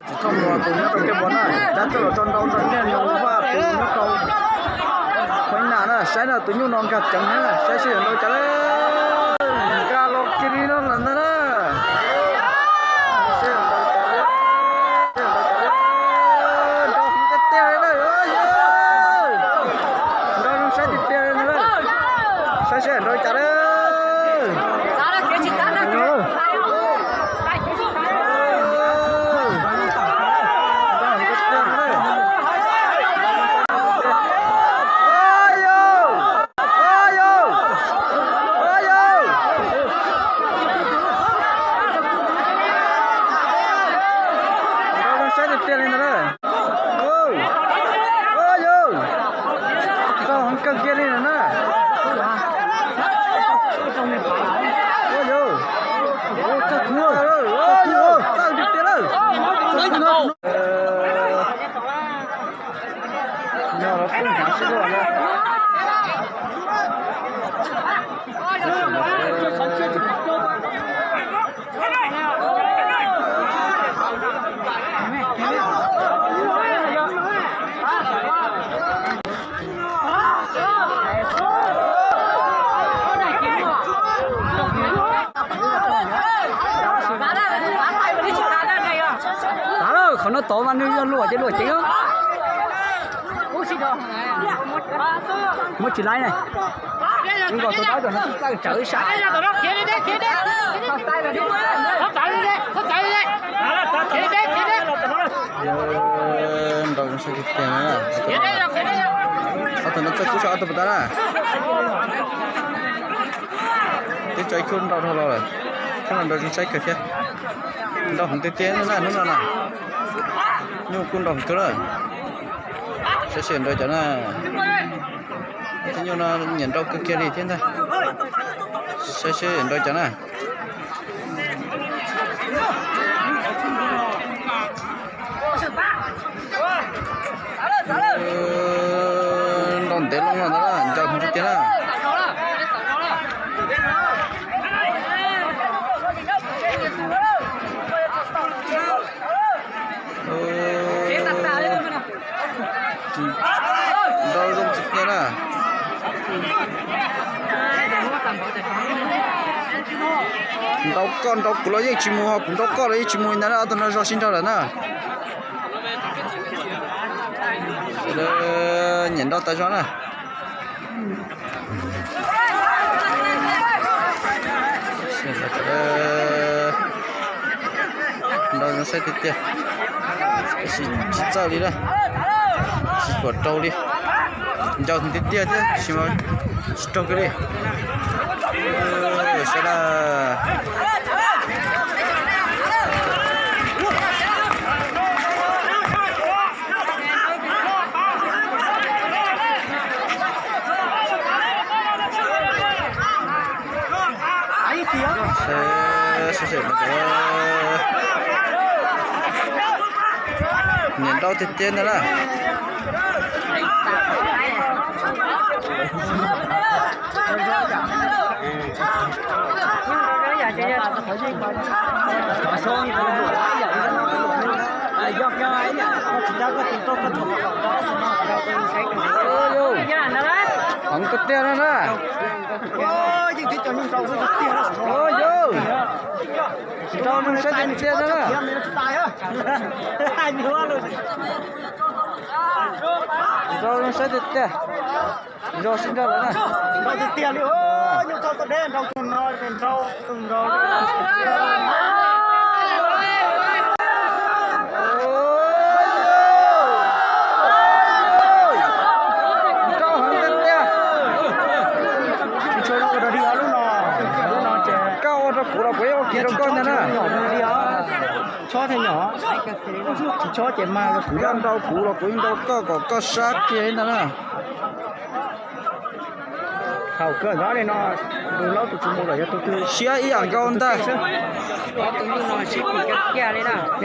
Tsis txhob mus tus nyob rau kiag npua na, cab txawj los tso nrau nrog niag nyuj vaj tus nyob rau Huaib Nas na, saib na tus nyuj no nkag ceev na, saib seb yuav nrau cas lawm. Nkag los kiag li no lawm ntag na. Nrau tiag tiag li na, nrau zoo saib tiag tiag li na, saib seb nrau cas lawm. Saib tiag tiag li ntag na. Yog, nrau heev kawg kiag li na. Yog, txawj tiag tiag lawm. Yog los kuj hnyav sib luag na. Qhov no tod mas nws yog luam ces luam ceev. Muab tsis laib ne. Nkaus tus dab tom no txawj tsawv sab. Nrau zoo saib tiag tiag na. Ob tug no txawj kub sab ob tug puas tab na. Twb tso ib khub nrau dhau los lawm. Khub no nrau zoo saib kawg thiab. Nrau heev tiag tiag na hnub no na. Nyuj kuj nrau heev kawg na. Saib seb nrau cov na. Tus nyuj no nyiam nrau kawg kiag li thiab ntag. Saib seb nrau cov na. Nrau ntev loo no ntag, ncaws heev tiag tiag na. Nrau zoo tiag tiag na. Nrau koj nrau kuv los yeej tsis mus, ho kuv nrau koj los yeej tsis mus ntag na, ob tug no zog sib nrau lawm na. Sawv daws nyiam nrau tas zog na. Nrau zoo saib tiag tiag, tab sis tsis txawj li na, tsis pom raug li. Ncaws tiag tiag thiab tab sis mas tsis raug kiag li. Sawv daws Nyiam nrau tiag tiag ntag na. Heev tiag tiag no na. Yog, nrau zoo saib tiag tiag no na. Nrau zoo saib tiag tiag. Nrau sib nrau lawm na. Nrau tiag tiag li, nyuj txog tom deb nrau tus no, nrau tus nrau. Nrau heev tiag tiag. Koj ua rau kuv los kuv yeej ua kiag rau koj ntag na. Chob thiaj nyom, tsis chob ces mag. Koj nrau kuv los kuv yeej nrau koj kom koj sab kiag ntag na. Haum kawg nyob li no, tus laub tus tsis mus lawm yog tus twg siab ib yam nkaus ntag. Yog, yog,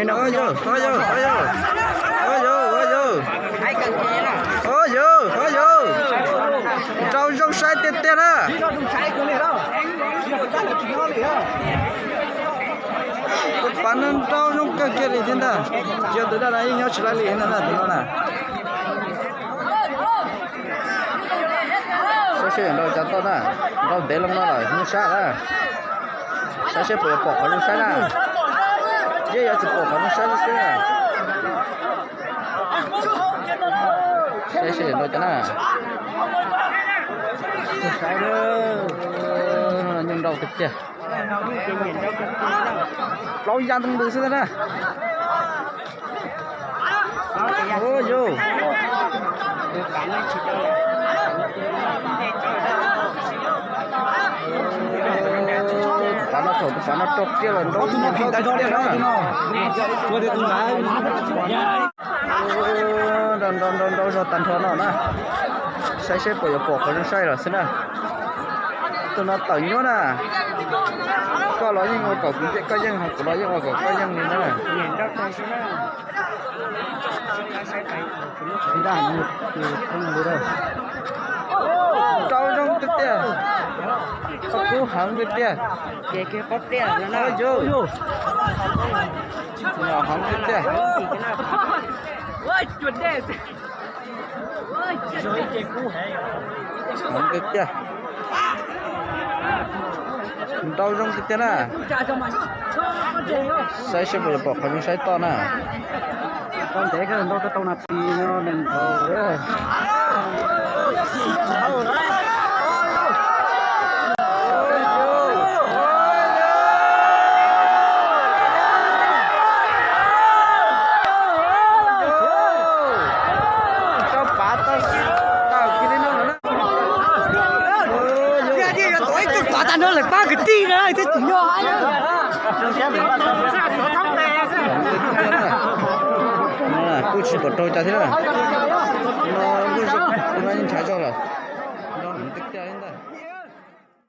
yog, yog, yog, yog, yog, nrau zoo saib tiag tiag na. Tus pav no nrau zoo kawg kiag li thiab ntag. Tsis yog tus daj no yeej nyob tsis laib li ntag na tus no na. Saib seb yuav nrau cas tau na. Nrau ntev loo no lawm zoo saib na. Saib seb puas yuav pom qhov zoo saib na. Yeej yuav tsis pom qhov zoo saib xwb na. Saib seb yuav nrau cas na. Nyuj nrau tiag tiag. Plaub ya ntws xwb na. Yus, tus pav no thaum tus pav no rau kiag los nrau tiag na. Nrau nrau nrau zog tag nrho no na. Saib seb puas yuav pom qhov zoo saib los xwb na. Tus no tawm nyuab na. Koj los yeej ua kom kuv ntiaj koj yeej, ho kuv los yeej ua kom koj yeej li na. Nrau zoo tiag tiag. Qhov kub heev tiag tiag. Yus, heev tiag tiag. Heev tiag tiag. Nrau zoo tiag tiag na. Saib seb puas yuav pom qhov zoo saib toj na. Ntev nrau tau na ti no. Tau pav tau tawm kiag li no lawm na. Tus pav tag no lawm pab kwv tij na thiab tsis nyob. Kuj tsis pom raug cas thiab na. No ntuj zoo, no yeej ntshav zog lawm. Nrau heev tiag tiag li ntag.